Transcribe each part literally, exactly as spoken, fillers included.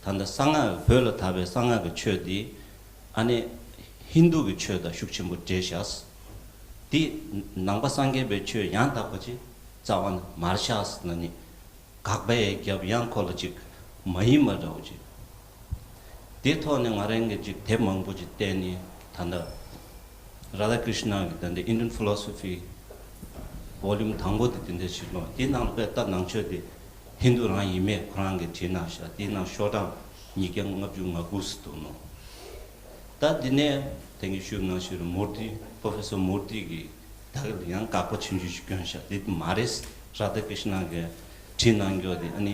ད་ལྟ་གསང་སྔགས་བོད་ལ་དར་བའི་གསང་སྔགས་ཀྱི་ཆོས་འདི་ཨ་ནི་ཧིན་རྡུ་གི་ཆོས་དང་ཤུགས་ཆེན་པོ་འདྲེས་བཞག་འདི་ནང་པ་སངས་རྒྱས་པའི་ཆོས་ཡང་དག་པ་ཅིག་རྩ་བ་ནས་མ་རེད་ཤག་ཟེར་ན་ནི། དགག་པའི་རྒྱབ་ཡང་ཁོ་ལ་ཅིག་མ་ཡིན་པ་འདྲ་བོ་ཅིག་དེ་ཐོག་ནས་ང་རང་གིས་ཅིག་དེབ་མང་པོ་ཅིག་བལྟས་ནས། ད་ལྟ་རཱ་དྷ་ཀྲིཤ་ན་གི་ད་ལྟ་Indian Philosophy Volume དང་པོ་དེ་དེ་འདྲ་ཞིག་ཀློག་དེའི་ནང་ལ་དཔེ་ལྟ་ནང་ཆོས་དེ་ཧིན་རྡུ་རང་ཡིན་མེད་ཁོ་རང་གིས་བྲིས་གནང་ཤག་དེའི་ནང་ཤོག་གྲངས་ཉིས་བརྒྱ་ལྔ་བཅུ་ང་དགུ་ཙམ་འདུག་ནོ། ད་འདི་ནས་དེང་གི་ཞུས་ནང་བཞིན་མུར་ཏི། Professor མུར་ཏི་གིས་ད་གི་ལ་ཡང་དགག་པ་ཆུང་ཆུང་ཞིག་བསྐྱོན་ཤག་དེ་མ་རེད། རཱ་དྷ་ཀྲིཤ་ན་གིས་བྲིས་གནང་རྒྱུ་དེ་ཨ་ནི་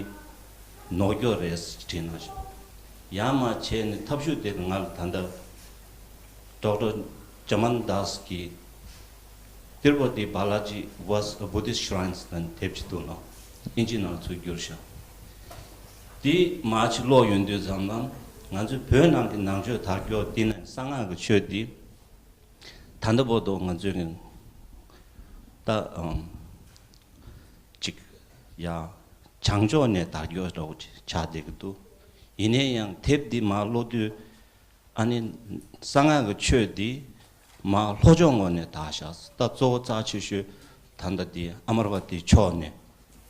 ནོར་རྒྱུ་རེད་བྲིས་གནང་ཤག་ཡང་མ་བྱས་ནས་ཐབས་ཤུགས་དེ་ང་ལ་ད་ལྟ་Doctor Chaman Das གིས་Tirupati Balaji versus Buddhist Shrines ལབ་དེབ་ཅིག་འདུག་ནོ། ཨིན་ཇི་ནང་ཚུར་བསྒྱུར་ཤག་དེ་མ་ཅིག་ཀློག་ཡོང་དུས་ཙམ་ལ་ང་ཚོའི་བོད་ནང་གི་ནང་ཆོས་དར་རྒྱུ་དེ་ནས་གསང་སྔགས་ཀྱི་ཆོས་འདི་ད་ལྟ་བར་དུ་ང་ཚོས་ཀྱི་ད་ཨམ་ཅིག་ཡ་བྱང་ཕྱོགས་ནས་དར་རྒྱུ་འདྲ་བོ་ཅིག་ཆགས་བསྡད་ཀྱི་འདུག་ཡིན་ན་ཡང་དེབ་འདི་མར་ཀློག་དུས་ཨ་ནི་གསང་སྔགས་ཀྱི་ཆོས་འདི་མར་ལྷོ་ཕྱོགས་ངོས་ནས་དར་ཤག་ད་གཙོ་བོ་རྩ་ཆེ་ཤོས་ད་ལྟ་འདི་ཨ་མ་ར་བ་ཏི་ཕྱོགས་ནས་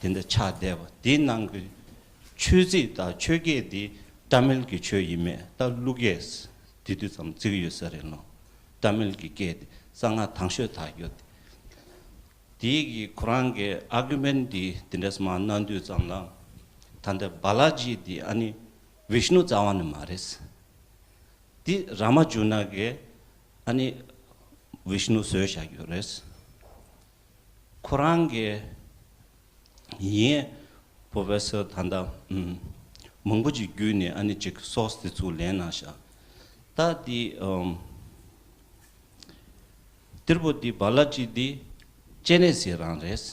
དེ་འདྲ་ཆགས་བསྡད་པ་འདི་ནང་གི་ཆོས་ཚིག་དང་ཆོས་སྐད་འདི་ཏ་མིལ་གྱི་ཆོས་ཡིན་མེད་ད་ཀླུ་སྐད་དེ་དུས་ཙམ་བརྩི་གི་ཡོད་ས་རེད་ལོ། ཏ་མིལ་གྱི་སྐད་དེ་གསང་སྔགས་དང་ཤོས་དར་རྒྱུ་དེ། དེའི་གི་ཁོ་རང་གི་ཨར་གུ་མེན་ཊི་འདི་དེ་འདྲས་མར་གནང་དུས་ཙམ་ལ། ད་ལྟ་བྷ་ལ་ཇི་འདི་ཨ་ནི་བིཤ་ནུ་རྩ་བ་ནས་མ་རེད། འདི་རཱ་མ་ཇུ་ན་གི་ཨ་ནི་བིཤ་ནུ་བཟོས་བཞག་ཡོད་རེད། ཁོ་རང་གི་ཡིན་པོ་བེ་སར་ད་ལྟ་ཨུམ་མང་པོ་ཅིག་བརྒྱུད་ནས་ཨ་ནི་ཅིག་སོར་སི་དེ་ཚུར་ལེན་གནང་ཤག་ད་འདི་ཨུམ། ཏིར་པོ་ཏི་བྷ་ལ་ཇི་འདི་ཅེ་ནེ་སི་རང་རེད།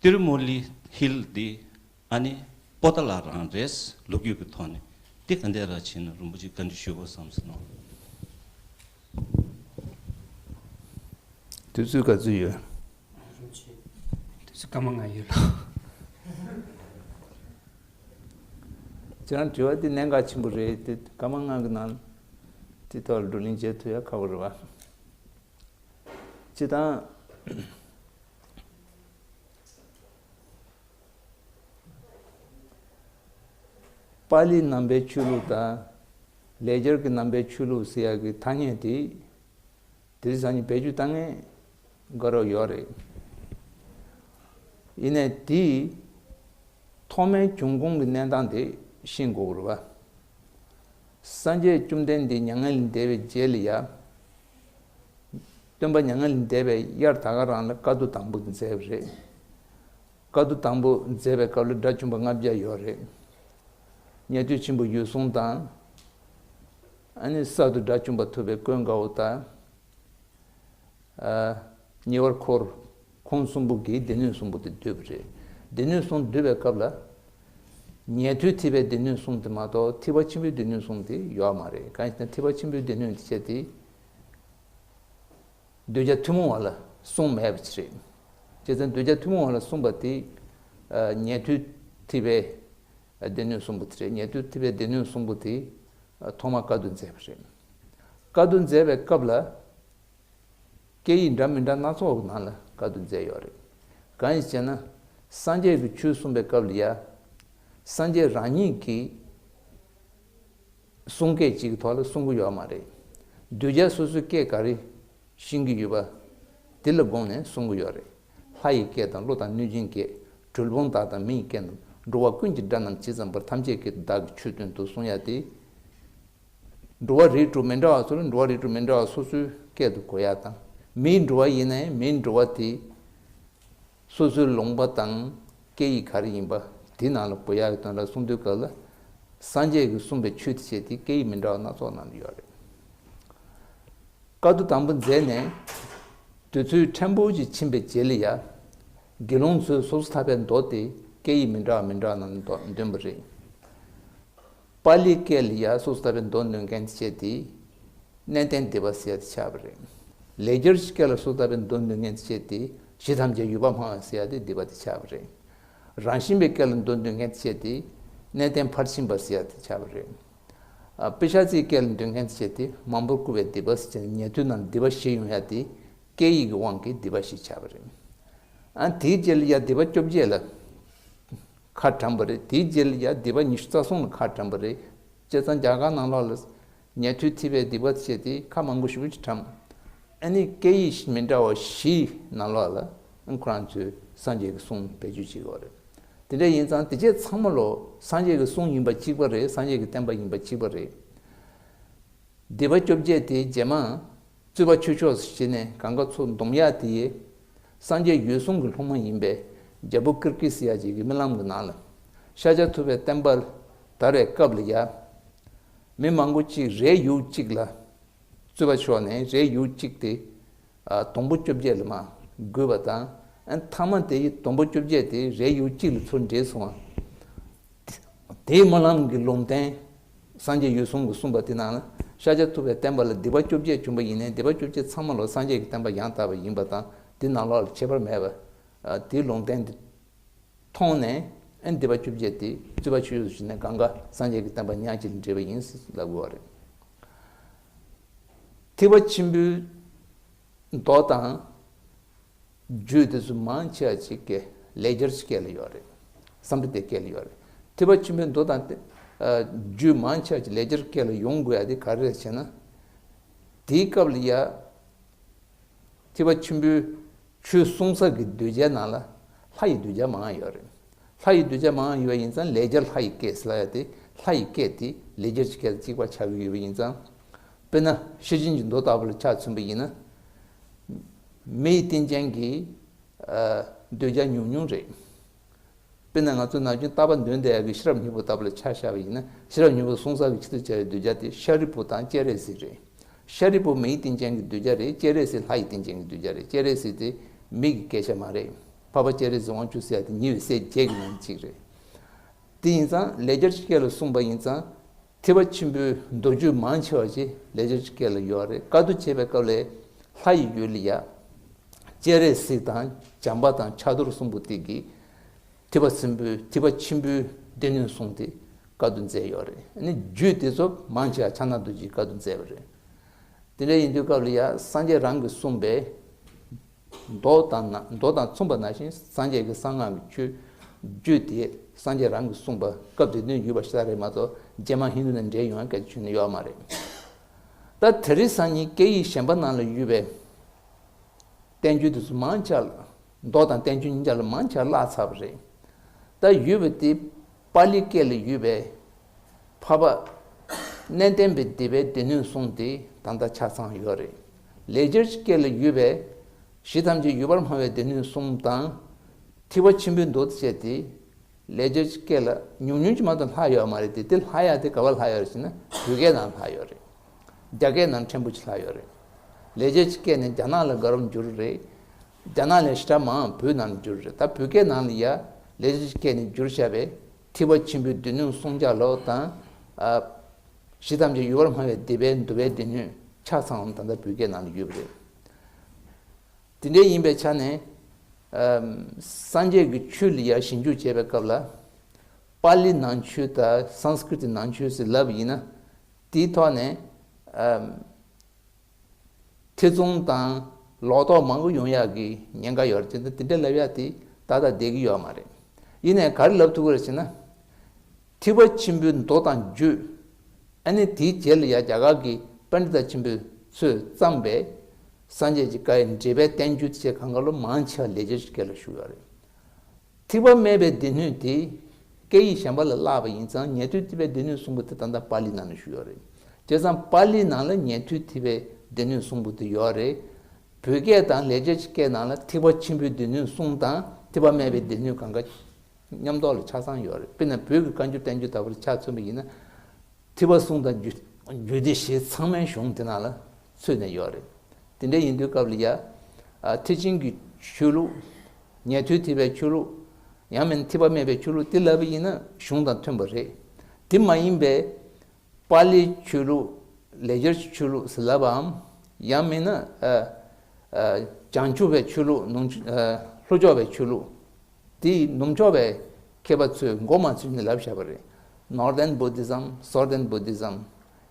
ཏིར་མུ་ལི་ཧིལ་འདི་ཨ་ནི་པོ་ཏ་ལ་རང་རེད། ལོ་རྒྱུས་ཀྱི་ཐོག་ནས་འདི་ག་འདྲ་ར་བྱས་ན་རིན་པོ་ཆེ་བཀའ་འདྲི་ཞུ་དགོས་བསམ་སོང་། དུས་ཚོད་ག་ཚོད་ཡོད། དུས་ཚོད་སྐར་མ་ལྔ་ཡོད་ལ། ཁྱེད་རང་དྲི་བ་འདི་གནད་འགག་ཆེན་པོ་རེད་དེ་སྐར་མ་ལྔ་གི་ནང་དེ་ཐོག་ལ་བགྲོ་གླེང་བྱེད་ཐུབ་ཡ་ཁག་པོ་རེད་བ། སྤྱིར་བཏང་པཱ་ལི་ནང་པའི་ཆོས་ལུགས་དང་ལེགས་སྦྱར་གྱི་ནང་པའི་ཆོས་ལུགས་ཟེར་ཡག་གི་ཐ་སྙད་དེ་དེ་རིང་སང་ཉིན་བེད་སྤྱོད་བཏང་མཁན་དགའ་རབ་ཡོད་རེད། ཡིན་ནའི་དེའི་ཐོག་མའི་འབྱུང་ཁུངས་ཀྱི་གནས་སྟངས་དེ་ཤེས་དགོས་རེད་བ། སངས་རྒྱས་བཅོམ་ལྡན་འདས་མྱ་ངན་ལས་འདས་པའི་རྗེས་ལ་ཡ། སྟོན་པ་མྱ་ངན་ལས་འདས་པའི་དབྱར་ད་ག་རང་ལ་བཀའ་བསྡུ་དང་པོ་མཛད་པ་རེད། བཀའ་བསྡུ་དང་པོ་མཛད་པའི་སྐབས་ལ་དགྲ་བཅོམ་པ་ལྔ་བརྒྱ་ཡོད་རེད། ཉན་ཐོས་ཆེན་པོ་འོད་སྲུང་དང་། ཨ་ནི་གསར་དུ་དགྲ་བཅོམ་པ་ཐུབ་པའི་ཀུན་དགའ་བོ་དང་། ཉེ་བར་འཁོར། ཁོང་གསུམ་པོ་གིས་སྡེ་སྣོད་གསུམ་པོ་དེ་བསྡུས་པ་རེད། སྡེ་སྣོད་གསུམ་བསྡུས་པའི་སྐབས་ལ། ཉན་ཐོས་ཐེག་པའི་སྡེ་སྣོད་གསུམ་དེ་མ་གཏོགས་ཐེག་པ་ཆེན་པོའི་སྡེ་སྣོད་གསུམ་དེ་ཡོད་མ་རེད། གང་ཡིན་ཟེར་ན་ཐེག་པ་ཆེན་པོའི་སྡེ་སྣོད་དེ་བྱས་ཏེ། གདུལ་བྱ་ཐུན་མོང་བ་ལ་གསུང་མེད་པ་ཅིག་རེད། བྱས་ཙང་གདུལ་བྱ་ཐུན་མོང་བ་ལ་གསུངས་པ་དེ། ཉན་ཐོས་ཐེག་པའི་སྡེ་སྣོད་གསུམ་པོ་དེ་རེད། ཉན་ཐོས་ཐེག་པའི་སྡེ་སྣོད་གསུམ་པོ་དེ། ཐོག་མར་བཀའ་བསྡུ་མཛད་པ་རེད། བཀའ་བསྡུ་མཛད་པའི་སྐབས་ལ། སྐད་ཡིག་འདྲ་མི་འདྲ་སྣ་ཚོགས་ཀྱི་ནང་ལ་བཀའ་བསྡུ་མཛད་ཡོད་རེད། གང་ཡིན་ཟེར་ན། སངས་རྒྱས་ཀྱི་ཆོས་གསུངས་པའི་སྐབས་ལ་ཡ། སངས་རྒྱས་རང་ཉིད་ཀྱིས་གསུང་སྐད་ཅིག་གི་ཐོག་ལ་གསུང་གི་ཡོད་མ་རེད། གདུལ་བྱ་སོ་སོའི་སྐད་ག་རེ་ཤེས་ཀྱི་ཡོད་པ། དེ་ལ་དགོངས་ནས་གསུང་གི་ཡོད་རེད། ལྷ་ཡི་སྐད་དང་ཀླུ་དང་གནོད་སྦྱིན་སྐད། གྲུལ་བུམ་དག་དང་མི་ཡི་སྐད་རྣམས། འགྲོ་བ་ཀུན་གྱི་སྒྲ་རྣམས་ཇི་ཙམ་པར། ཐམས་ཅད་སྐད་དུ་བདག་གིས་ཆོས་སྟོན་ཏོ་གསུང་ཡ་དེ། འགྲོ་བ་རིགས་དྲུག་མི་འདྲ་བ་ཚོ་ལ་འགྲོ་བ་རིགས་དྲུག་མི་འདྲ་བ་སོ་སོའི་སྐད་དུ་གོ་ཡག་དང་། མིའི་འགྲོ་བ་ཡིན་ན་ཡང་མིའི་འགྲོ་བ་དེ་སོ་སོའི་ལུང་པ་དང་སྐད་ཡིག་ག་རེ་ཡིན་པ་དེ་ནང་ལ་གོ་ཡག་གི་དོན་ལ་གསུང་དུས་སྐབས་ལ། སངས་རྒྱས་ཀྱིས་གསུངས་པའི་ཆོས་དེ་བྱས་ཏེ་སྐད་ཡིག་མི་འདྲ་བ་སྣ་ཚོགས་ནང་ལ་ཡོད་རེད། བཀའ་བསྡུ་དང་པོ་མཛད་ནས་དུས་ཚོད་ཕྲན་བུ་ཅིག་ཕྱིན་པའི་རྗེས་ལ་ཡ། དགེ་སློང་ཚོས་སོ་སོ་ཐར་པའི་མདོ་དེ་སྐད་ཡིག་མི་འདྲ་བ་མི་འདྲ་བ་ནང་འདོན་པ་རེད། པཱ་ལིའི་སྐད་ལ་ཡ་སོ་སོ་ཐར་པའི་མདོ་འདོན་མཁན་བྱས་ཏེ། གནས་བརྟན་སྡེ་པ་ཟེར་ཡ་དེ་ཆགས་པ་རེད། ལེགས་སྦྱར་གྱི་སྐད་ལ་སོ་སོ་ཐར་པའི་མདོ་འདོན་མཁན་བྱས་ཏེ་གཞི་ཐམས་ཅད་ཡོད་པར་སྨྲ་བ་ཟེར་ཡ་དེ་སྡེ་པ་དེ་ཆགས་པ་རེད། རང་བཞིན་པའི་སྐད་ལ་མདོ་འདོན་མཁན་བྱས་ཏེ། གནས་བརྟན་ཕར་ཕྱིན་པ་ཟེར་ཡ་དེ་ཆགས་པ་རེད། ཨ། པི་ཤ་ཙིའི་སྐད་ལ་འདོན་མཁན་དེ་བྱས་ཏེ་མང་པོར་བསྐུར་བའི་སྡིག་པ་ཟེར་བྱས་ནས་ཉན་ཐོས་རྣམས་སྡིག་པ་བཞི་ཡོང་ཡ་དེ་སྐད་ཡིག་གི་དབང་གིས་སྡིག་པ་བཞི་ཆགས་པ་རེད། ཨ། དེའི་རྗེས་ལ་ཡ་སྡིག་པ་བཅོ་བརྒྱད་ལ་ཁ་གྲམ་པ་རེད། དེའི་རྗེས་ལ་ཡ་སྡིག་པ་ཉི་ཤུ་རྩ་གསུམ་ལ་ཁ་གྲམ་པ་རེད། བྱས་ཙང་རྒྱ་གར་ནང་ལོགས་ལ་ཉན་ཐོས་ཐེག་པའི་སྡིག་པ་བྱས་ཏེ་ཁ་མང་པོ་ཞེ་པོ་ཅིག་གྲམ། ཨ་ནི་སྐད་ཡིག་མི་འདྲ་བ་བཞིའི་ནང་ལོགས་ལ་ཁོ་རང་ཚོས་སངས་རྒྱས་ཀྱི་གསུང་བེད་སྤྱོད་བྱེད་ཀྱི་ཡོད་རེད། དེ་འདྲ་ཡིན་ཙང་དེ་རྗེས་ཚང་མ་ལོ་སངས་རྒྱས་ཀྱི་གསུང་ཡིན་པ་གཅིག་པ་རེད། སངས་རྒྱས་ཀྱི་བསྟན་པ་ཡིན་པ་གཅིག་པ་རེད། སྡིག་པ་བཅོ་བརྒྱད་དེ་རྗེས་མ་རྩོད་པ་ཆོས་མཆོག་ཟེར་བྱས་ནས་གང་ག་ཚུར་འདོམས་ཡག་དེ་སངས་རྒྱས་འོད་སྲུང་གི་སློབ་མ་ཡིན་པའི་རྒྱལ་པོ་ཀིར་ཀི་སི་ཡ་ཅིག་གི་རྨི་ལམ་གྱི་ནང་ལ་ཤཱཀྱ་ཐུབ་པའི་བསྟན་པ་དར་བའི་སྐབས་ལ་ཡ། མི་མང་པོ་ཅིག་རས་ཡུག་གཅིག་ལ་རྩོད་པ་ཤོར་ནས་རས་ཡུག་གཅིག་དེ་ཨ། སྡོང་པོ་བཅོ་བརྒྱད་ལ་མར་བགོས་པ་དང་། ཨ། མཐའ་མ་དེ་ཡི་སྡོང་པོ་བཅོ་བརྒྱད་དེ་རས་ཡུག་གཅིག་ལ་ཚུར་འདྲེས་སོང་བ། དེའི་སྨོན་ལམ་གྱི་ལུང་བསྟན། སངས་རྒྱས་འོད་སྲུང་གིས་གསུངས་པ་དེ་ནང་ལ་ཤཱཀྱ་ཐུབ་པའི་བསྟན་པ་ལ་སྡིག་པ་བཅོ་བརྒྱད་བྱུང་པ་ཡིན་ནའི་སྡིག་པ་བཅོ་བརྒྱད་ཚང་མ་ལོ་སངས་རྒྱས་ཀྱི་བསྟན་པ་ཡང་དག་པ་ཡིན་པ་དང་དེ་ནང་ལོགས་ལ་ཁྱད་པར་མེད་པ། ཨ། དེའི་ལུང་བསྟན་དེ་མཐོང་ནས། ཨ། སྡིག་པ་བཅོ་བརྒྱད་དེ་རྩོད་པ་ཆོས་མཆོག་ཟེར་ནས་གང་ག་སངས་རྒྱས་ཀྱི་བསྟན་པ་ཉག་གཅིག་ལ་འདྲེས་པ་ཡིན་ཟེར་ལབ་དགོས་པ་རེད། ཐེག་པ་ཆེན་པོའི་མདོ་དང་རྒྱུད་དེ་ཚོ་མང་ཆེ་བ་ཅིག་གི་ལེགས་སྦྱར་གྱི་སྐད་ལ་ཡོད་རེད། སཾ་སྐྲྀ་ཏའི་སྐད་ལ་ཡོད་རེད། ཐེག་པ་ཆེན་པོའི་མདོ་དང་། ཨ། རྒྱུད་མང་ཆེ་བ་ཅིག་ལེགས་སྦྱར་གྱི་སྐད་ལ་ཡོང་དགོས་ཡ་དེ་ག་རེ་རེད་ཟེར་ན། དེའི་སྐབས་ལ་ཡ། ཐེག་པ་ཆེན་པོའི་ཆོས་གསུང་ས་གི་གདུལ་བྱའི་ནང་ལ་ལྷ་ཡི་གདུལ་བྱ་མང་ཡོད་རེད། ལྷ་ཡི་གདུལ་བྱ་མང་ཡོད་པ་ཡིན་ཙང་ལེགས་སྦྱར་ལྷ་ཡི་སྐད་ཟེར་ལབ་ཡ་དེ་ལྷ་ཡི་སྐད་དེ་ལེགས་སྦྱར་གྱི་སྐད་དང་གཅིག་པ་ཆགས་ཀྱི་ཡོད་པ་ཡིན་ཙང་། དཔེར་ན་ཤེར་ཕྱིན་གྱི་མདོ་ལྟ་བུ་ལ་ཆ་མཚོན་པ་ཡིན་ན། མི་ཡི་རྟེན་ཅན་གྱི་ཨ། གདུལ་བྱ་ཉུང་ཉུང་རེད། དཔེར་ན་ང་ཚོ་ནམ་རྒྱུན་རྟག་པར་འདོན་བསྡད་ཡག་གི་ཤེས་རབ་སྙིང་པོ་ལྟ་བུ་ལ་ཆ་བཞག་པ་ཡིན་ན་ཤེས་རབ་སྙིང་པོ་གསུང་ས་གི་ཆེད་དུ་བྱ་བའི་གདུལ་བྱ་དེ་ཤཱ་རིའི་བུ་དང་སྤྱན་རས་གཟིགས་རེད། ཤཱ་རིའི་བུ་མིའི་རྟེན་ཅན་གྱི་གདུལ་བྱ་རེད། སྤྱན་རས་གཟིགས་ལྷ་ཡི་རྟེན་ཅན་གྱི་གདུལ་བྱ་རེད། སྤྱན་རས་གཟིགས་དེ་མི་གི་སྐད་ཆ་མ་རེད། འཕགས་པ་སྤྱན་རས་གཟིགས་དབང་ཕྱུག་ཟེར་ཡ་དེ་ཉེ་བའི་སྲས་བརྒྱད་ཀྱི་ནང་གཅིག་རེད། དེ་ཡིན་ཙང་ལེགས་སྦྱར་གྱི་སྐད་ལ་གསུངས་པ་ཡིན་ཙང་། ཐེག་པ་ཆེན་པོའི་མདོ་རྒྱུད་མང་ཆེ་བ་ཞིག་ལེགས་སྦྱར་གྱི་སྐད་ལ་ཡོད་རེད། བཀའ་བསྡུ་བྱེད་པའི་སྐབས་ལ་ལྷ་ཡི་ཡུལ་ལ་ཡ། སྤྱན་རས་གཟིགས་དང་བྱམས་པ་དང་ཕྱག་རྡོར་གསུམ་པོ་དེ་གིས་ཐེག་པ་ཆེན་པོའི་ཐེག་པ་ཆེན་པོའི་སྡེ་སྣོད་གསུངས་ཏེ་བཀའ་བསྡུ་མཛད་ཡོད་རེད། ཨ་ནི་རྒྱུད་དེ་ཚོ་མང་ཆེ་བ་ཕྱག་ན་རྡོ་རྗེས་བཀའ་བསྡུ་མཛད་པ་རེད། དེ་འདྲ་ཡིན་དུས་སྐབས་ལ་ཡ་སངས་རྒྱས་རང་གིས་གསུངས་པའི་མདོ་དང་ན་མདོ་དང་མཚུངས་པ་ནང་བཞིན་སངས་རྒྱས་ཀྱི་གསང་སྔགས་ཀྱི་ཆོས་རྒྱུད་དེ་སངས་རྒྱས་རང་གིས་གསུངས་པ་སྐབས་དེ་དུས་ཡོད་པ་ཞིག་རེད་མ་གཏོགས་རྗེས་མ་ཧིན་དུ་ནས་འདྲེས་ཡོང་ཡ་སྐད་ཆ་ནི་ཡོད་མ་རེད། ད་དེ་རིང་སང་ཉིན་སྐད་ཡིག་གཞན་པ་ནང་ལ་ཡོད་པའི་བསྟན་བཅོས་དེ་ཚོ་མང་ཆེ་བ་མདོ་དང་བསྟན་བཅོས་གཉིས་ཆ་ལ་མང་ཆེ་བ་བརླག་ཚར་བ་རེད། ད་ཡོད་པ་དེ་པཱ་ལིའི་སྐད་ལ་ཡོད་པའི་འཕགས་པ་གནས་བརྟན་པའི་སྡེ་པའི་སྡེ་སྣོད་གསུམ་དེ་ད་ལྟ་ཆ་ཚང་ཡོད་རེད། ལེགས་སྦྱར་གྱི་སྐད་ལ་ཡོད་པའི་ཞི་ཐམས་ཅད་ཡུལ་པར་སྨྲ་བའི་སྡེ་སྣོད་གསུམ་དང་། ཐེག་པ་ཆེན་པོའི་མདོ་བཅས་ཏེ། ལེགས་སྦྱར་གྱི་སྐད་ལ་ཉུང་ཉུང་ཅིག་མ་གཏོགས་ལྷག་ཡོད་མ་རེད་དེ། དེ་ལྷག་ཡག་དེ་ག་པར་ལྷག་ཡོད་རེད་ཟེར་ན་བོད་སྐད་ནང་ལྷག་ཡོད་རེད། རྒྱ་སྐད་ནང་ཕྲན་བུ་ཅིག་ལྷག་ཡོད་རེད། ལེགས་སྦྱར་གྱི་སྐད་ནི་རྒྱ་ནག་ལ་ག་རུ་བསྒྱུར་རེད། རྒྱ་ནག་ལས་ཞེ་དྲག་མང་བོད་ནང་ལ་བསྒྱུར་རེད། ད་བོད་སྐད་ནང་ལ་ཡ་ལེགས་སྦྱར་གྱི་སྐད་ནི་བསྒྱུར་བཞག་པའི་ཐེག་པ་ཆེན་པོའི་སྡེ་སྣོད་གསུམ་ཆ་ལོ་དང་། ཨ། ཞི་ཐམས་ཅད་ཡུལ་པར་སྨྲ་བའི་སྡེ་པའི་མདོ་པའི་སྡེ་སྣོད་ཆ་ཚང་ད་ལྟ་བོད་སྐད་ནང་ལ་ཡོད་པ་རེད། དེ་འདྲ་ཡིན་པའི་ཆ་ནས། ཨམ། སངས་རྒྱས་ཀྱི་ཆོས་ལ་ཡ་ཞིབ་འཇུག་བྱེད་པའི་སྐབས་ལ། པཱ་ལི་ནང་ཆོས་དང་སཾ་སྐྲྀ་ཏ་ནང་ཆོས་ཟེར་ལབ་པ་ཡིན་ན། དེའི་ཐོག་ནས། ཨམ། ཐེ་ཚོམ་དང་ལོག་རྟོག་མང་པོ་ཡོང་ཡག་གི་ཉེན་ཁ་ཡོད་རེད། དེ་འདྲ་ལབ་ཡག་དེ་ཏག་ཏག་བསྡད་ཀྱི་ཡོད་མ་རེད། ཡིན་ནའི་ག་རེ་ལབ་ཐུབ་ཀྱི་རེད་ཟེར་ན། ཐེག་པ་ཆེན་པོའི་མདོ་དང་རྒྱུད། ཨ་ནི་དེའི་རྗེས་ལ་ཡ་རྒྱ་གར་གྱི་པཎྜི་ཏ་ཆེན་པོ་ཚོས་བརྩམས་པའི་སངས་རྒྱས་ཀྱི་བཀའ་ཡི་འགྲེལ་པའི་བསྟན་བཅོས་བཅས་གང་ག་ལོ་མང་ཆེ་བ་ལེགས་སྦྱར་གྱི་སྐད་ལ་བཞུགས་ཡོད་རེད། ཐེག་པ་དམན་པའི་སྡེ་སྣོད་དེ་སྐད་ཡིག་གཞན་པ་ལ་བརླགས་པ་ཡིན་ཙང་ཉན་ཐོས་ཐེག་པའི་སྡེ་སྣོད་གསུམ་པོ་དེ་ད་ལྟ་པཱ་ལི་ནང་ལ་བཞུགས་ཡོད་རེད། བྱས་ཙང་པཱ་ལི་ནང་ལ་ཉན་ཐོས་ཐེག་པའི་སྡེ་སྣོད་གསུམ་པོ་དེ་ཡོད་རེད། བོད་སྐད་དང་ལེགས་སྦྱར་གྱི་སྐད་ནང་ལ་ཐེག་པ་ཆེན་པོའི་སྡེ་སྣོད་གསུམ་དང་ཐེག་པ་དམན་པའི་སྡེ་སྣོད་གང་ག་མཉམ་ཐོག་ལ་ཆ་ཚང་ཡོད་རེད། དཔེར་ན་བོད་ཀྱི་བཀའ་འགྱུར་བསྟན་བཅོས་ལྟ་བུར་ཆ་མཚོན་པ་ཡིན་ན། ཐེག་པ་གསུམ་དང་རྒྱུད་རྒྱུད་སྡེ་བཞི་ཚང་མའི་གཞུང་དེ་ནང་ལ་ཚུད་ནས་ཡོད་རེད། དེ་འདྲ་ཡིན་དུས་སྐབས་ལ་ཡ། ཨ། ཐེག་ཆེན་གྱི་ཆོས་ལུགས། ཉན་ཐོས་ཐེག་པའི་ཆོས་ལུགས། ཡང་མིན་ཐེག་པ་དམན་པའི་ཆོས་ལུགས་དེ་ལབ་པ་ཡིན་ན་གཞུང་དང་མཐུན་པ་རེད། དེ་མ་ཡིན་པའི་པཱ་ལིའི་ཆོས་ལུགས། ལེགས་སྦྱར་གྱི་ཆོས་ལུགས་ཟེར་ལབ་པའམ། ཡང་མིན་ན། ཨ། ཨ། བྱང་ཆུབ་པའི་ཆོས་ལུགས། ནུབ། ཨ། ལྷོ་ཕྱོགས་པའི་ཆོས་ལུགས། དེ་ནུབ་ཕྱོགས་པའི་མཁས་པ་ཚོས་མགོ་མ་ཚོས་ནས་ལབ་བཞག་པ་རེད། Northern Buddhism, Southern Buddhism,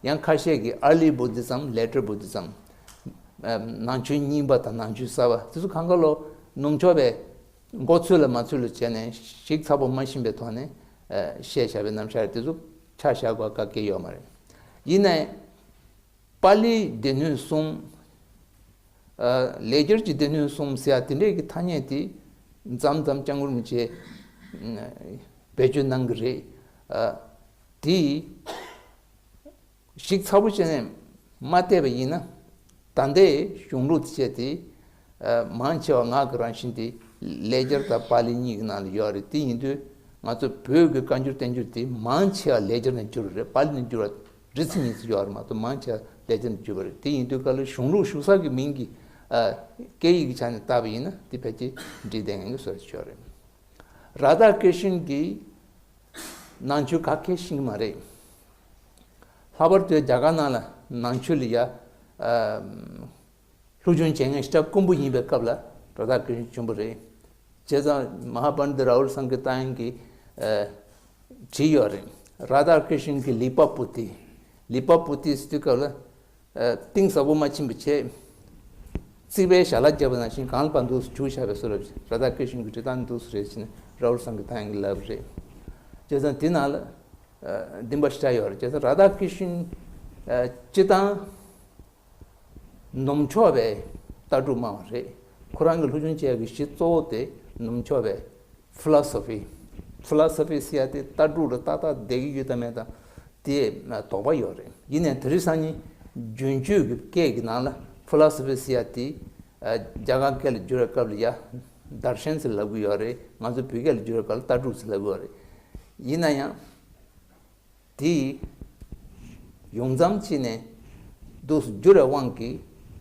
ཡང་ཁ་ཤས་ཀྱིས་Early Buddhism, Later Buddhism། ནང་ཆོས་རྙིང་པ་དང་ནང་ཆོས་གསར་པ་དེ་ཚོ་གང་ག་ལོ་ནུབ་ཕྱོགས་པའི་མགོ་ཚོས་ལ་མ་ཚོས་ལ་བྱས་ནས་ཞིབ་ཚགས་པོ་མ་ཤེས་པའི་ཐོག་ནས་བཤད་བཞག་པའི་རྣམ་གཞག་དེ་ཚོ་ཆ་བཞག་དགོས་ག་གེ་ཡོད་མ་རེད། ཡིན་ནའི་པཱ་ལིའི་སྡེ་སྣོད་གསུམ། ལེགས་སྦྱར་གྱི་སྡེ་སྣོད་གསུམ་ཟེར་ཡ་དེ་འདྲས་ཀྱི་ཐ་སྙད་དེ་མཚམས་མཚམས་སྐྱབས་མགོན་རིན་པོ་ཆེས་བེད་སྤྱོད་གནང་གི་རེད། དེ་ཞིབ་ཚགས་པོ་བྱས་ནས་མ་བལྟས་པ་ཡིན་ན། ད་ལྟའི་གཞུང་ལུགས་དེ་བྱས་ཏེ་མང་ཆེ་བ་ངག་གི་རང་བཞིན་དེ་ལེགས་སྦྱར་དང་པཱ་ལི་གཉིས་ཀྱི་ནང་ལ་ཡོད་རེད། དེ་ཡིན་དུས་ང་ཚོ་བོད་ཀྱི་བཀའ་འགྱུར་བསྟན་འགྱུར་དེ་མང་ཆེ་བ་ལེགས་སྦྱར་ནས་བསྒྱུར་བ་རེད། པཱ་ལི་ནས་བསྒྱུར་བ་རེད། རེ་ཚིག་ཉིས་ཚིག་ཡོད་རེད་མ་གཏོགས་མང་ཆེ་བ་ལེགས་སྦྱར་ནས་བསྒྱུར་བ་རེད། དེ་ཡིན་དུས་ག་ལ་གཞུང་ལུགས་ཞུ་ས་གི་མིང་གི་ཨ། སྐད་ཡིག་གི་ཆ་ནས་བལྟས་པ་ཡིན་ན་དེ་ཕལ་ཆེར་འགྲིག་བསྡད་མཁན་གྱི་བཟོ་འདྲ་ཅིག་ཡོད་རེད། རཱ་དྷ་ཀྲི་ཤན་གྱིས་ནང་ཆོས་ག་གེ་ཤེས་ཀྱི་མ་རེད། ལྷག་པར་དུ་རྒྱ་གར་ནང་ལ་ནང་ཆོས་ལ་ཡ་ཨ། སློབ་སྦྱོང་བྱེད་མཁན་ཞེ་དྲག་དཀོན་པོ་ཡིན་པའི་སྐབས་ལ་རཱ་དྷ་ཀྲི་ཤན་བྱོན་པ་རེད། བྱས་ཙང་མ་ཧཱ་པཎྜི་ཏ་རཱ་ཧུལ་སཾ་ཀི་ཏཱ་ཡན་གྱིས་ཨ། བྲིས་ཡོད་རེད། རཱ་དྷ་ཀྲི་ཤན་གྱི་ལི་པ་པུ་ཏི། ལི་པ་པུ་ཏི་ཟེར་དུས་སྐབས་ལ་ཨ། གཏིང་ཟབ་པོ་མ་ཕྱིན་པ་བྱས། རྩིག་པའི་ཞལ་ལག་བརྒྱབ་པ་ནང་བཞིན་གང་ལ་བར་འདུག་སེ་བྱུགས་བཞག་པའི་བཟོ་འདྲ། རཱ་དྷ་ཀྲི་ཤན་གྱི་བྲིས་སྟངས་འདུག་སེ་རེད་ཟེར་ནས་རཱ་ཧུལ་སཾ་ཀི་ཏཱ་ཡན་གྱིས་ལབ་པ་རེད། བྱས་ཙང་དེ་ནང་ལ་ཨ། བདེན་པ་ཞེ་དྲག་ཡོད་རེད། བྱས་ཙང་རཱ་དྷ་ཀྲི་ཤན་ཨ། སྤྱིར་བཏང་ནུབ་ཕྱོགས་པའི་ལྟ་གྲུབ་སྨྲ་བ་རེད། ཁོ་རང་གི་སློབ་སྦྱོང་བྱེད་ཡག་གི་གཞི་གཙོ་བོ་དེ་ནུབ་ཕྱོགས་པའི་ཕི་ལོ་སོ་ཕི། ཕི་ལོ་སོ་ཕི་ཟེར་ཡ་དེ་ལྟ་གྲུབ་ལ་ཏག་ཏག་བསྡད་ཀྱི་ཡོད་དམ་མེད་དམ་དེ་དོགས་པ་ཡོད་རེད། ཡིན་ནའི་དེ་རིང་སང་ཉིན་རྒྱུན་སྤྱོད་ཀྱི་སྐད་ཀྱི་ནང་ལ་ཕི་ལོ་སོ་ཕི་ཟེར་ཡ་དེ་རྒྱ་གར་སྐད་ལ་བསྒྱུར་བའི་སྐབས་ལ་ཡ་དར་ཤན་ཟེར་ལབ་ཀྱི་ཡོད་རེད། ང་ཚོ་བོད་སྐད་ལ་བསྒྱུར་བའི་སྐབས་ལ་ལྟ་གྲུབ་ཟེར་ལབ་ཀྱི་ཡོད་རེད། ཡིན་ན་ཡང་དེ་ཡོང་མཚམས་ཕྱིན་ནས་འདུག་སེ་བསྒྱུར་བའི་དབང་གིས་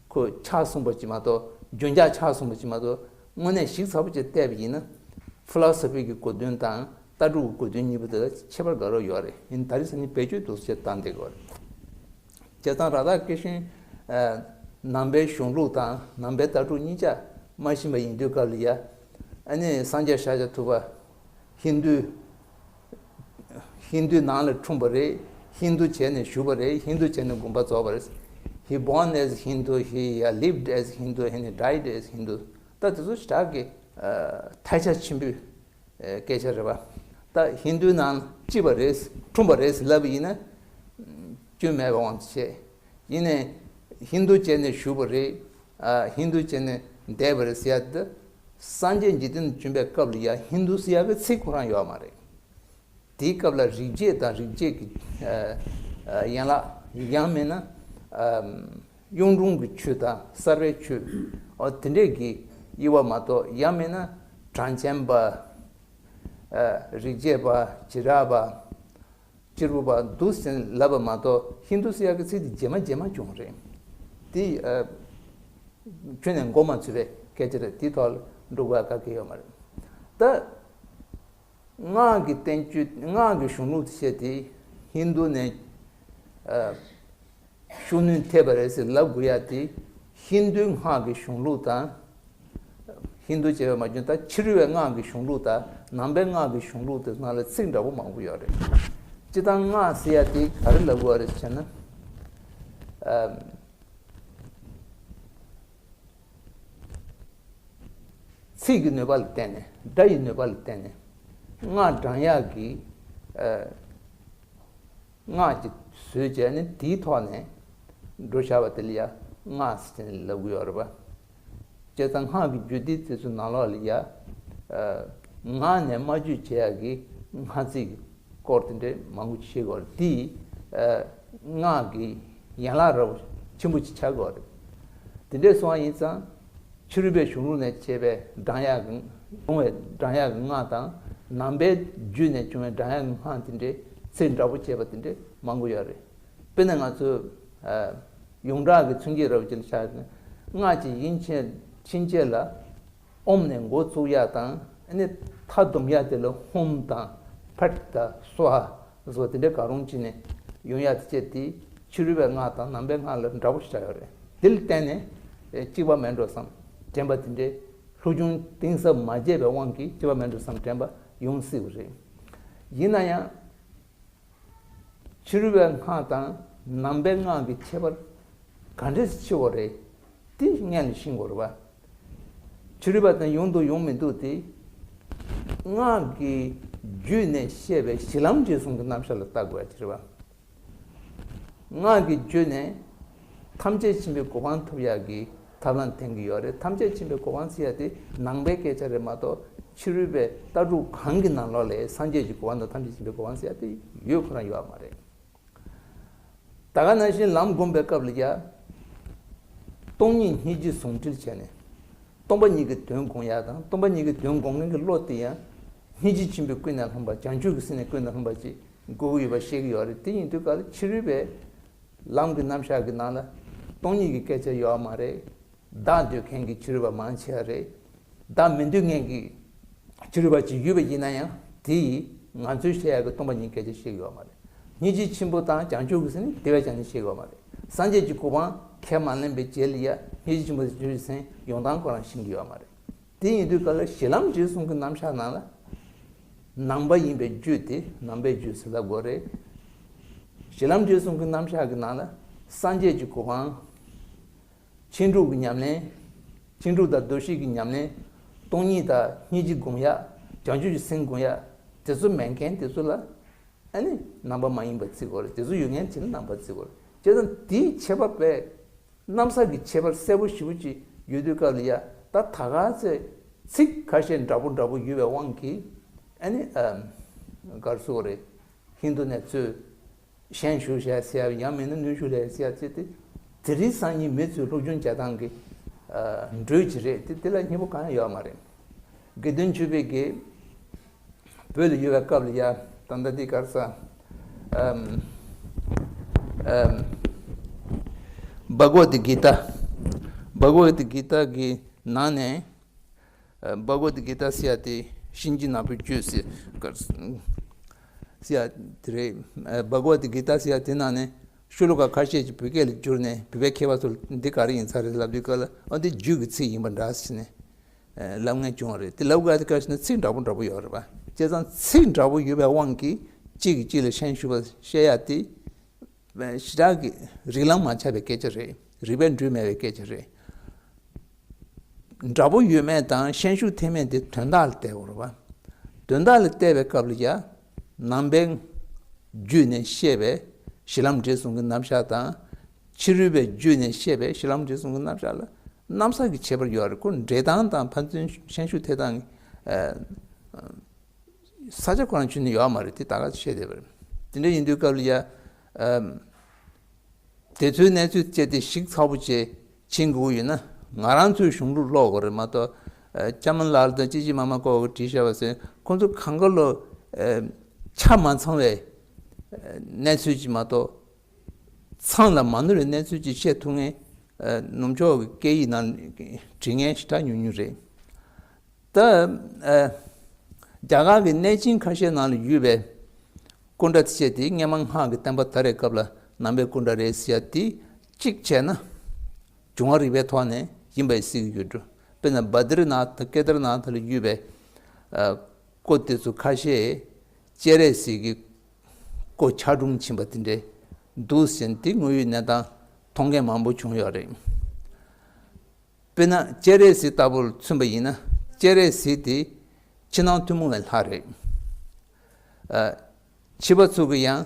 ཁོས་ཆགས་སོང་བ་ཅིག་མ་གཏོགས། རྒྱུན་འཇགས་ཆགས་སོང་བ་ཅིག་མ་གཏོགས། དངོས་གནས་ཞིབ་ཚགས་པོ་བྱས་བལྟས་པ་ཡིན་ན་ཕི་ལོ་སོ་ཕི་གི་གོ་དོན་དང་ལྟ་གྲུབ་ཀྱི་གོ་དོན་གཉིས་པོ་དེ་ལ་ཁྱད་པར་དགའ་རབ་ཡོད་རེད། ཡིན་ད་རེས་སང་ཉིན་བེད་སྤྱོད་འདུག་སེ་བྱས་བཏང་བསྡད་ཀྱི་ཡོད་རེད། བྱས་ཙང་རཱ་དྷ་ཀྲི་ཤན་ནང་པའི་གཞུང་ལུགས་དང་ནང་པའི་ལྟ་གྲུབ་གཉིས་ཆ་མ་ཤེས་པ་ཡིན་དུས་སྐབས་ལ་ཡ། ཨ་ནི་སངས་རྒྱས་ཤཱཀྱ་ཐུབ་པ་ཧིན་དུ། ཧིན་དུའི་ནང་ལ་འཁྲུངས་པ་རེད། ཧིན་དུ་བྱས་ནས་བཞུགས་པ་རེད། ཧིན་དུ་བྱས་ནས་དགོངས་པ་རྫོགས་པ་རེད། He born as Hindu, he uh, lived as Hindu, and he died as Hindu. ད་དེ་ཚོ་ཞེ་དྲག་གི་ཐལ་ཆ་ཆེན་པོའི་སྐད་ཆ་རེད་པ། ད་ཧིན་དུའི་ནང་སྐྱེས་པ་རེད། འཁྲུངས་པ་རེད་ལབ་པ་ཡིན་ན་སྐྱོན་མེད་པའི་དབང་དུ་བྱས། ཡིན་ནའི་ཧིན་དུ་བྱས་ནས་བཞུགས་པ་རེད། ཨ། ཧིན་དུ་བྱས་ནས་འདས་པ་རེད་ཟེར་ཡ་དེ། སངས་རྒྱས་འཇིག་རྟེན་དུ་བྱོན་པའི་སྐབས་ལ་ཡ་ཧིན་དུ་ཟེར་ཡ་གི་ཚིག་ཁོ་རང་ཡོད་མ་རེད། དེའི་སྐབས་ལ་རིག་བྱེད་དང་རིག་བྱེད་ཀྱི་ཨ། ཨ། ཡན་ལག་ཡང་མིན་ན་ཨ། གཡུང་དྲུང་གི་ཆོས་དང་གསར་པའི་ཆོས། འོ་དེ་འདྲས་ཀྱི་དབྱེ་བ་མ་གཏོགས། ཡང་མིན་ན་གྲངས་ཅན་པ། ཨ། རིག་བྱེད་པ། བྱེ་བྲག་པ། གཅེར་བུ་པ་འདུག་ཟེར་ལབ་པ་མ་གཏོགས། ཧིན་དུ་ཟེར་ཡག་གི་ཚིག་དེ་རྗེས་མ་རྗེས་མ་བྱུང་རེད། དེ་ཨ། ཁྱོན་ནས་མགོ་མ་ཚོས་པའི་སྐད་ཆ་རེད། དེའི་ཐོག་ལ་འགྲོ་དགོས་ག་གེ་ཡོད་མ་རེད། ད་སྔགས་ཀྱི་བསྟན་བཅོས། སྔགས་ཀྱི་གཞུང་ལུགས་དེ་བྱས་ཏེ་ཧིན་དུ་ནས་ཨ། ཤུགས་སྣོན་ཐེབས་པ་རེད་ཟེར་ལབ་དགོས་ཡ་དེ་ཧིན་དུའི་སྔགས་ཀྱི་གཞུང་ལུགས་དང་། ཧིན་དུ་བྱས་པ་མ་བྱུང་། ད་ཕྱི་རོལ་བའི་སྔགས་ཀྱི་གཞུང་ལུགས་དང་ནང་པའི་སྔགས་ཀྱི་གཞུང་ལུགས་དེ་ནང་ལ་ཚིག་འདྲ་པོ་མང་པོ་ཡོད་རེད། སྤྱིར་བཏང་སྔགས་ཟེར་ཡ་དེ་ག་རེ་ལབ་དགོས་རེད་ཟེར་ན། ཨ། ཚིག་གི་ནུས་པ་ལ་བརྟེན་ནས། སྒྲ་ཡི་ནུས་པ་ལ་བརྟེན་ནས་སྔགས་བགྲང་ཡག་གི་ཨ། སྔགས་ཀྱི་བཟོས་བྱས་ནས་དེའི་ཐོག་ནས་འགྲོ་བཞག་པ་དེ་ལ་ཡ་སྔགས་ཟེར་ནས་ལབ་ཀྱི་ཡོད་རེད་པ། བྱས་ཙང་སྔགས་ཀྱི་རྒྱུད་སྡེ་དེ་ཚོའི་ནང་ལོགས་ལ་ཡ། ཨ། ངག་ནས་སྨྲ་བརྗོད་བྱེད་ཡག་གི་སྔགས་ཚིག་གི་སྐོར་དེ་འདྲས་མང་པོ་ཅིག་བཤད་ཀྱི་ཡོད་རེད། དེ་ཨ། སྔགས་ཀྱི་ཡན་ལག་རབ་ཆེན་པོ་ཅིག་ཆགས་ཀྱི་ཡོད་རེད། དེ་འདྲས་སོང་བ་ཡིན་ཙང་། ཕྱི་རོལ་པའི་གཞུང་ལུགས་ནས་བྱས་པའི་བགྲང་ཡག་གི། བྱུང་བའི་བགྲང་ཡག་གི་སྔགས་དང་། ནང་པའི་རྒྱུད་ནས་བྱུང་བའི་བགྲང་ཡག་གི་སྔགས་དེ་འདྲའི་ཚིག་འདྲ་པོ་བྱས་པ་དེ་འདྲའི་མང་པོ་ཡོད་རེད། དཔེར་ན་ང་ཚོ་ཨ། ཡོངས་གྲགས་ཀྱི་མཚོན་བྱེད་རབ་ཅིག་ལ་ཆ་བཞག་ན། སྔགས་ཀྱི་དབྱིན་ཇི་ཕྱིན་ཆད་ལ་ཨོཾ་ནས་འགོ་ཚུགས་ཡག་དང་། ཨ་ནི་མཐའ་སྡོམ་ཡག་དེ་ལ་ཧཱུྃ་དང་ཕཊ་དང་སྭཱ་ཧཱ་སོགས་དེ་འདྲའི་གང་རུང་བྱས་ནས་ཡོང་ཡག་དེ་བྱས་ཏེ། ཕྱི་རོལ་པའི་སྔགས་དང་ནང་པའི་སྔགས་ལ་འདྲ་པོ་ཞེ་དྲག་ཡོད་རེད། དེ་ལ་བརྟེན་ནས་གཅིག་པ་མེད་འགྲོ་བསམ་དྲན་པ་དེ་འདྲའི་སློབ་སྦྱོང་གཏིང་ཟབ་མ་བྱས་པའི་དབང་གིས་གཅིག་པ་མེད་འགྲོ་བསམ་དྲན་པ་ཡོང་སྲིད་པ་རེད། ཡིན་ན་ཡང་། ཕྱི་རོལ་པའི་སྔགས་དང་ནང་པའི་སྔགས་ཀྱི་ཁྱད་པར་ག་འདྲས་ཕྱེ་བ་རེད། དེ་སྔོན་ལ་ཤེས་དགོས་རེད་པ། ཕྱི་རོལ་པ་དང་ཡོང་འདུག་ཡོང་མི་འདུག་དེ། སྔགས་ཀྱི་བརྒྱུད་ནས་བཤད་པའི་གཞི་ལམ་འབྲས་གསུམ་གྱི་རྣམ་གཞག་ལ་བལྟ་དགོས་ཡ་དེ་རེད་པ། སྔགས་ཀྱི་བརྒྱུད་ནས་ཐམས་ཅད་མཁྱེན་པའི་གོ་འཕང་ཐོབ་ཡག་གི་ཐབས་ལམ་བསྟན་གྱི་ཡོད་རེད། ཐམས་ཅད་མཁྱེན་པའི་གོ་འཕང་ཟེར་ཡ་དེ་ནང་པའི་སྐད་ཆ་རེད་མ་གཏོགས། ཕྱི་རོལ་པའི་ལྟ་གྲུབ་གང་གི་ནང་ལོགས་ལ་སངས་རྒྱས་ཀྱི་གོ་འཕང་དང་ཐམས་ཅད་མཁྱེན་པའི་གོ་འཕང་ཟེར་ཡ་དེ་ཡོད་ཁོ་རང་ཡོད་མ་རེད། ད་ག་ནང་བཞིན་ལམ་སྒོམ་པའི་སྐབས་ལ་ཡ། སྟོང་ཉིད་སྙིང་རྗེ་ཟུང་འབྲེལ་བྱས་ནས། སྟོང་པ་ཉིད་ཀྱི་དོན་སྒོམ་ཡ་དང་། སྟོང་པ་ཉིད་ཀྱི་དོན་སྒོམ་མཁན་གྱི་བློ་དེ་ཡང་། སྙིང་རྗེ་ཆེན་པོས་ཀུན་ནས་བསླངས་པ། བྱང་ཆུབ་ཀྱི་སེམས་ནི་ཀུན་ནས་བསླངས་པ་ཅིག་དགོས་ཀྱི་ཡོད་པ་ཤེས་ཀྱི་ཡོད་རེད། དེ་ཡིན་དུས་ག་ལ་ཕྱི་རོལ་པའི་ལམ་གྱི་རྣམ་གཞག་གི་ནང་ལ་སྟོང་ཉིད་ཀྱི་སྐད་ཆ་ཡོད་མ་རེད། བདག་འདོད་མཁན་གྱི་ཕྱི་རོལ་པ་མང་ཆེ་བ་རེད། བདག་མི་འདོད་མཁན་གྱི་ཕྱི་རོལ་པ་ཅིག་ཡོད་པ་ཡིན་ན་ཡང་། དེ་ཡིས་ང་ཚོའི་བཤད་ཡག་གི་སྟོང་པ་ཉིད་སྐད་ཆ་བཤད་ཀྱི་ཡོད་མ་རེད། སྙིང་རྗེ་ཆེན་པོ་དང་བྱང་ཆུབ་ཀྱི་སེམས་ནི་དེ་བས་ཀྱང་ནི་བཤད་ཀྱི་ཡོད་མ་རེད། སངས་རྒྱས་ཀྱི་གོ་འཕང་ཁས་མ་ལེན་པའི་རྗེས་ལ་ཡ་སྙིང་རྗེ་ཆེན་པོ་དང་བྱང་ཆུབ་ཀྱི་སེམས་ཡོང་སྟངས་ཁོ་རང་ཤེས་ཀྱི་ཡོད་མ་རེད། དེ་ཡིན་དུས་ག་ལ་གཞི་ལམ་འབྲས་གསུམ་གྱི་རྣམ་གཞག་ནང་ལ། ནང་པ་ཡིན་པའི་རྒྱུ་དེ་ནང་པའི་རྒྱུ་ཟེར་ལབ་དགོས་རེད། གཞི་ལམ་འབྲས་གསུམ་གྱི་རྣམ་གཞག་གི་ནང་ལ་སངས་རྒྱས་ཀྱི་གོ་འཕང་། ཕྱིན་དྲུག་གི་ཉམས་ལེན། ཕྱིན་དྲུག་དང་མདོ་བཞི་གི་ཉམས་ལེན། སྟོང་ཉིད་དང་སྙིང་རྗེ་སྒོམ་ཡ། བྱང་ཆུབ་ཀྱི་སེམས་སྒོམ་ཡ། དེ་ཚོ་མེད་མཁན་དེ་ཚོ་ལ། ཨ་ནི་ནང་པ་མ་ཡིན་པ་བརྩི་དགོས་རེད། དེ་ཚོ་ཡོད་མཁན་དེ་ནི་ནང་པ་བརྩི་དགོས་རེད། བྱས་ཙང་དེའི་ཁྱད་པར་པས། རྣམ་གཞག་གི་ཁྱད་པར་གསལ་པོ་ཞེ་པོ་ཅིག་ཡོད་དུས་སྐབས་ལ་ཡ། ད་ད་ག་ཚོད་ཚིག་ཁ་ཤས་འདྲ་པོ་འདྲ་པོ་ཡོད་པའི་དབང་གིས། ཨ་ནི་ཨམ། ག་རེ་ཟེར་དགོས་རེད། ཧིན་རྡུ་ནས་ཚུར་ཞལ་བཞུགས་བྱས་ཟེར་ཡ། ཡང་མིན་ན་ནུས་ཤུགས་ལས་ཟེར་ཡ་ཚེ་དེ། དེ་རིང་སང་ཉིན་མི་ཚོའི་སློབ་སྦྱོང་བྱེད་སྟངས་ཀྱི་འགྲོས་ཅིག་རེད་དེ། དེ་ལ་སྙན་པོ་གང་ཡང་ཡོད་མ་རེད། དགེ་འདུན་ཆོས་འཕེལ་གྱིས་བོད་ལ་ཡོད་པའི་སྐབས་ལ་ཡ། ད་ལྟ་འདི་ག་རེ་ཟེར། ཨམ། ཨམ། བྷ་ག་ཝད་གི་ཏཱ། བྷ་ག་ཝད་གི་ཏཱ་གི་ནང་ནས། ཨ། བྷ་ག་ཝད་གི་ཏཱ་ཟེར་ཡ་དེ་གཤིན་རྗེ་ནག་པོའི་རྒྱུད་ཟེར། ཟེར་ཡ་དེ་རེད། ཨ། བྷ་ག་ཝད་གི་ཏཱ་ཟེར་ཡ་དེ་ནང་ནས་ཤོ་ལོ་ཀ་ཁ་ཤས་ཅིག་བོད་སྐད་ལ་བསྒྱུར་ནས། བོད་པའི་མཁས་པ་ཚོ་འདི་ག་རེ་ཡིན་ས་རེད་ལབ་དུས་སྐབས་ལ། ཨ། འདི་རྒྱུད་ཀྱི་ཚིག་ཡིན་པ་འདྲ་ཟེར་ནས། ཨ། ལབ་མཁན་བྱུང་བ་རེད། དེ་ལབ་དགོས་ཡ་དེ་ག་རེ་ཟེར་ན། ཚིག་འདྲ་པོ་འདྲ་པོ་ཡོད་རེད་པ། བྱས་ཙང་ཚིག་འདྲ་པོ་ཡོད་པའི་དབང་གིས་གཅིག་གིས་གཅིག་ལ་ཤན་ཞུགས་པ་བཤད་ཡ་དེ། ཞེ་དྲག་གི་རིགས་ལམ་མ་ཆགས་པའི་སྐད་ཆ་རེད། རིགས་པས་འགྲུབ་མེད་པའི་སྐད་ཆ་རེད། འདྲ་པོ་ཡོད་མེད་དང་ཤན་ཞུགས་ཐེབས་མེད་དེ་དོན་དག་ལ་བལྟ་དགོས་རེད་པ། དོན་དག་ལ་བལྟས་པའི་སྐབས་ལ་ཡ། ནང་པའི་བརྒྱུད་ནས་བཤད་པའི་གཞི་ལམ་འབྲས་གསུམ་གྱི་རྣམ་གཞག་དང་། ཕྱི་རོལ་པའི་བརྒྱུད་ནས་བཤད་པའི་གཞི་ལམ་འབྲས་གསུམ་གྱི་རྣམ་གཞག་ལ་རྣམ་གཞག་གི་ཁྱད་པར་ཡོད་རེད། ཁོ་འགྲེལ་སྟངས་དང་ཕན་ཚུན་ཤན་ཞུགས་ཐེབས་སྟངས། ཨ། ས་ཆ་ཁོ་རང་ཆུད་ནས་ཡོད་མ་རེད། དེ་ད་ག་བཤད་བསྡད་པ་རེད། དེ་འདྲ་ཡིན་དུས་སྐབས་ལ་ཡ། ཨམ། དེ་ཚོའི་གནས་ཚུལ་བཅས་དེ་ཞིབ་ཚགས་པོ་བྱས་ཕྱིན་དགོས་ཀྱི་ཡོད་ན། ང་རང་ཚོའི་གཞུང་ལུགས་ཀློག་དགོས་རེད་མ་གཏོགས། ཨ། ལྕམ་ལགས་དང་ཅི་ཅི་མ་མ་ཀོ་གིས་བྲིས་བཞག་པ་ཟེར། ཁོང་ཚོ་གང་ག་ལོ། ཨ། ཆ་མ་ཚང་བའི། ཨ། གནས་ཚུལ་ཅིག་མ་གཏོགས། ཚང་ལ་མ་ནོར་བའི་གནས་ཚུལ་ཅིག་བཤད་ཐུབ་མཁན། ཨ། ནུབ་ཕྱོགས་ཀྱི་སྐད་ཡིག་ནང་བྲིས་མཁན་ཞེ་དྲག་ཉུང་ཉུང་རེད། ད། ཨ། རྒྱ་གར་གྱི་གནས་ཆེན་ཁ་ཤས་ནང་ལ་ཡོད་པའི་ཀུན་ཏྲ་ཐེག་ཆེན་དེ་སྔོན་མ་སྔགས་ཀྱི་བསྟན་པ་དར་བའི་སྐབས་ལ་ནང་པའི་ཀུན་ཏྲ་རེད་ཟེར་ཡ་དེ། གཅིག་བྱས་ན་འབྱུང་བ་རིག་པའི་ཐོག་ནས་ཡིན་པ་ཡིན་སྲིད་ཀྱི་ཡོད་འགྲོ། དཔེར་ན་བ་དི་རི་ནཱ་ཐ་ཀེ་དར་ནཱ་ཐ་ལ་ཡོད་པའི། ཨ། སྐོར་དེ་ཚོ་ཁ་ཤས་སྤྱན་རས་གཟིགས་ཀྱི་སྐུ་ཆག་གྲུམ་ཕྱིན་པ་དེ་འདྲ་འདུག་ཟེར་ནས་དེ་དངོས་ཡོད་གནས་སྟངས་མཐོང་མཁན་མང་པོ་བྱུང་ཡོད་རེད། དཔེར་ན་སྤྱན་རས་གཟིགས་ལྟ་བུ་ལ་མཚོན་པ་ཡིན་ན། སྤྱན་རས་གཟིགས་དེ་ཕྱི་ནང་ཐུན་མོང་བའི་ལྷ་རེད། ཨ། ཕྱི་པ་ཚོ་གིས་ཡང་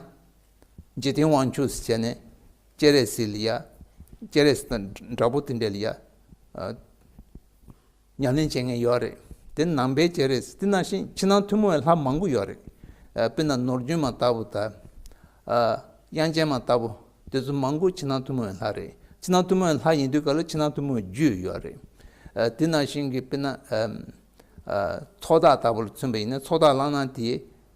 འཇིག་རྟེན་དབང་ཕྱུག་ཟེར་བྱས་ནས་སྤྱན་རས་གཟིགས་ལ་ཡ། སྤྱན་རས་གཟིགས་དང་འདྲ་པོ་དེ་འདྲ་ལ་ཡ། ཨ། ཉམས་ལེན་བྱེད་མཁན་ཡོད་རེད། དེ་ནང་པའི་སྤྱན་རས་གཟིགས། དེ་ནང་བཞིན་ཕྱི་ནང་ཐུན་མོང་བའི་ལྷ་མང་པོ་ཡོད་རེད། ཨ། དཔེར་ན་ནོར་རྒྱུན་མ་ལྟ་བུ་དང་། ཨ། དབྱངས་ཅན་མ་ལྟ་བུ། དེ་ཚོ་མང་པོ་ཕྱི་ནང་ཐུན་མོང་བའི་ལྷ་རེད། ཕྱི་ནང་ཐུན་མོང་བའི་ལྷ་ཡིན་དུས་ག་ལ་ཕྱི་ནང་ཐུན་མོང་བའི་རྒྱུད་ཡོད་རེད། ཨ། དེ་ནང་བཞིན་གྱི་དཔེར་ན། ཨ། ཨ། ཚོགས་བདག་ལྟ་བུ་ལ་མཚོན་པ་ཡིན་ན། ཚོགས་བདག་བླངས་ན་དེ་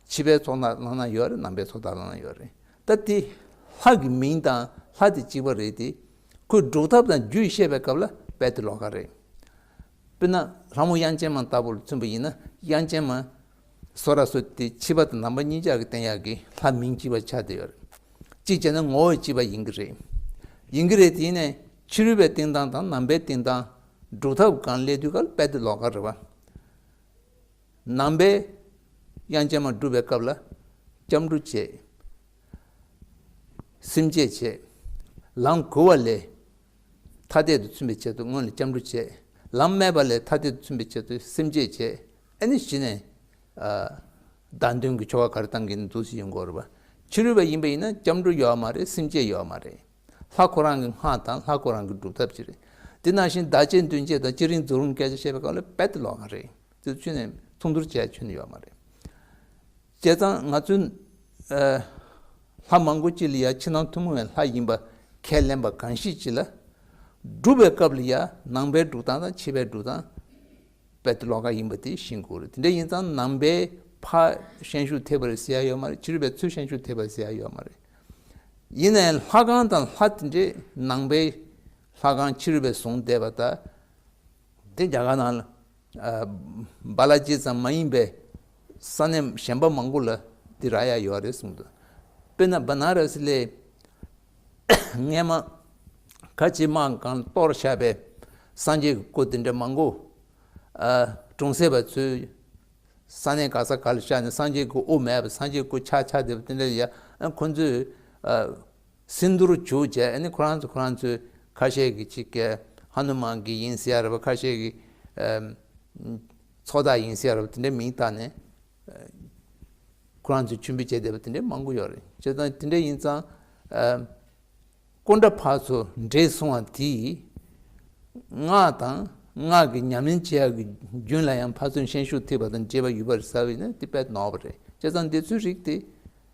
ཕྱི་པའི་ཚོགས་བདག་བླངས་ན་ཡོད་རེད། ནང་པའི་ཚོགས་བདག་བླངས་ན་ཡོད་རེད། ད་དེ་ལྷ་གི་མིང་དང་ལྷ་དེ་གཅིག་པ་རེད་དེ། ཁོའི་སྒྲུབ་ཐབས་དང་རྒྱུད་བཤད་པའི་སྐབས་ལ་རྦད་དེ་ལོགས་ཀ་རེད། དཔེར་ན་ལྷ་མོ་དབྱངས་ཅན་མ་ལྟ་བུ་ལ་མཚོན་པ་ཡིན་ན། དབྱངས་ཅན་མ་སོ་ར་སོ་དེ་ཕྱི་པ་དང་ནང་པ་གཉིས་ཆར་གྱི་བསྟན་ཡག་གི་ལྷ་མིང་གཅིག་པ་ཆགས་བསྡད་ཡོད་རེད། གཅིག་བྱས་ན་ངོ་བོ་གཅིག་པ་ཡིན་གྱི་རེད། ཡིན་གྱི་རེད་དེ། ཡིན་ནའི་ཕྱི་རོལ་པའི་བསྟན་སྟངས་དང་ནང་པའི་བསྟན་སྟངས་སྒྲུབ་ཐབས་སྒང་སླེབས་དུས་སྐབས་ལ་རྦད་དེ་ལོགས་ཀ་རེད་པ། ནང་པའི་དབྱངས་ཅན་མ་སྒྲུབ་པའི་སྐབས་ལ་སྐྱབས་འགྲོ་བྱེད། སེམས་བསྐྱེད་བྱས། ལམ་གོལ་བ་ལས་ཐ་དད་དུ་མཚོན་པའི་ཆེད་དུ་སྔོན་ལ་སྐྱབས་འགྲོ་བྱས། ལམ་སྨད་པ་ལས་ཐ་དད་དུ་མཚོན་པའི་ཆེད་དུ་སེམས་བསྐྱེད་བྱས། ཨ་ནི་གཞི་ནས་ཨ་བདག་མདུན་གྱི་ཆོ་ག་ག་རེ་བཏང་གི་ཡིན་འདུག་ཟེར་ཡོང་གི་ཡོད་རེད་པ། ཕྱི་རོལ་པ་ཡིན་པ་ཡིན་ན་སྐྱབས་འགྲོ་ཡོད་མ་རེད། སེམས་བསྐྱེད་ཡོད་མ་རེད། ལྷ་ཁོ་རང་གི་སྔགས་དང་ལྷ་ཁོ་རང་གི་སྒྲུབ་ཐབས་ཅིག་རེད། དེ་ནང་བཞིན་བདག་བསྐྱེད་མདུན་བསྐྱེད་དང་སྤྱི་རིམ་རྫོགས་རིམ་སྐད་ཆ་བཤད་པའི་སྐབས་ལ་རྦད་དེ་ལོགས་ཀ་རེད། དེ་ཚོ་ནས་མཚུངས་བསྡུར་བྱས་ཆོག་ནི་ཡོད་མ་རེད། བྱས་ཙང་ང་ཚོས་ཨ་ལྷ་མང་པོ་ཅིག་ལ་ཡང་ཕྱི་ནང་ཐུན་མོང་བའི་ལྷ་ཡིན་པ་ཁས་ལེན་པ་གང་ཞིག་ཅིག་ལ། སྒྲུབ་པའི་སྐབས་ལ་ཡང་ནང་པའི་སྒྲུབ་སྟངས་དང་ཕྱི་པའི་སྒྲུབ་སྟངས་རྦད་དེ་ལོགས་ཀ་ཡིན་པ་དེ་ཤེས་དགོས་རེད། དེ་འདྲ་ཡིན་ཙང་ནང་པའི་ཕར་ཤན་ཤུགས་ཐེབས་པ་རེད་ཟེར་ཡ་ཡོད་མ་རེད། ཕྱི་རོལ་པའི་ཚུར་ཤན་ཤུགས་ཐེབས་པ་རེད་ཟེར་ཡ་ཡོད་མ་རེད། ཡིན་ནའི་ལྷ་ཁང་དང་ལྷ་དེ་འདྲས་ནང་པའི་ལྷ་ཁང་ཕྱི་རོལ་པས་བཟུང་བསྡད་པ་དང་། དེ་རྒྱ་གར་ནང་ལ་ཨ་བ་ལ་ཇི་ཙམ་མ་ཡིན་པའི་ས་གནས་གཞན་པ་མང་པོ་ལ་འདི་རག་ཡ་ཡོད་རེད་གསུངས་འདུག་དཔེར་ན་བ་ན་ར་སི་ལའི་སྔས་མ་ཁ་ཆེ་དམག་སྒང་གཏོར་བཞག་པའི་སངས་རྒྱས་ཀྱི་སྐུ་དེ་འདྲ་མང་པོ། ཨ་གྲོང་གསེབ་པ་ཚོས་ས་གནས་ག་ས་ག་ལ་བཞག་ནས་སངས་རྒྱས་ཀྱི་དབུ་མེད་པ། སངས་རྒྱས་སྐུ་ཆག་ཆག་བསྡད་པ་དེ་འདྲ་ཡ། ཨ་ཁོ་ཚོས་ཨ་སེམས་སྡུག་བྱུང་བྱས། ཨ་ནི་ཁོ་རང་ཚོ་ཁོ་རང་ཚོའི་ཁ་ཤས་ཀྱིས་ཅིག་གི་ཧ་ནུ་མན་གྱི་ཡིན་ཟེར་ཡ་རེད་པ། ཁ་ཤས་ཀྱིས་ཨ་མཚོ་བདག་ཡིན་ཟེར་ཡ་རེད་པ། དེ་འདྲའི་མིང་བཏགས་ནས་ཨ་ཁོ་རང་ཚོས་མཆོད་འབུལ་བྱས་བསྡད་པ་དེ་འདྲའི་མང་པོ་ཡོད་རེད། བྱས་ཙང་དེ་འདྲ་ཡིན་ཙང་ཨ་སྐུ་འདྲ་ཕར་ཚུར་འདྲེས་སོང་བ་དེས་སྔགས་དང་སྔགས་ཀྱི་ཉམས་ལེན་བྱེད་ཡག་གི་རྒྱུན་ལ་ཡང་ཕར་ཚུར་ཤན་ཤུགས་ཐེབས་པ་དང་འདྲེས་པ་ཡོད་པ་རེད་ཟེར་བ་ཡིན་ན་དེ་དཔེ་ནོར་བ་རེད། བྱས་ཙང་འདི་ཚོའི་རིགས་དེ་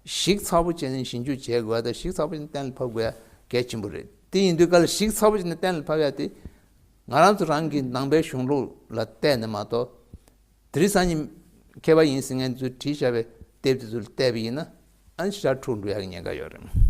ཞིབ་ཚགས་པོ་བྱས་ནས་ཞིབ་འཇུག་བྱེད་དགོས་པ་དང་། ཞིབ་ཚགས་པོ་བྱས་ནས་གཏན་ལ་ཕབ་དགོས་ཡ་གལ་ཆེན་པོ་རེད། དེ་ཡིན་དུས་ག་ལ་ཞིབ་ཚགས་པོ་བྱས་ནས་གཏན་ལ་ཕབ་ཡ་དེ་ང་རང་ཚོ་རང་གི་ནང་པའི་གཞུང་ལུགས་ལ་བལྟས་ནས་མ་གཏོགས། དེ་རིང་སང་ཉིན་མཁས་པ་ཡིན་ཟེར་མཁན་ཚོས་བྲིས་བཞག་པའི་དེབ་དེ་ཚོ་ལ་བལྟས་པ་ཡིན་ན་ཨ་ནི་ཞེ་དྲག་འཁྲུག་འགྲོ་ཡག་གི་ཉེན་ཁ་ཡོད་རེད།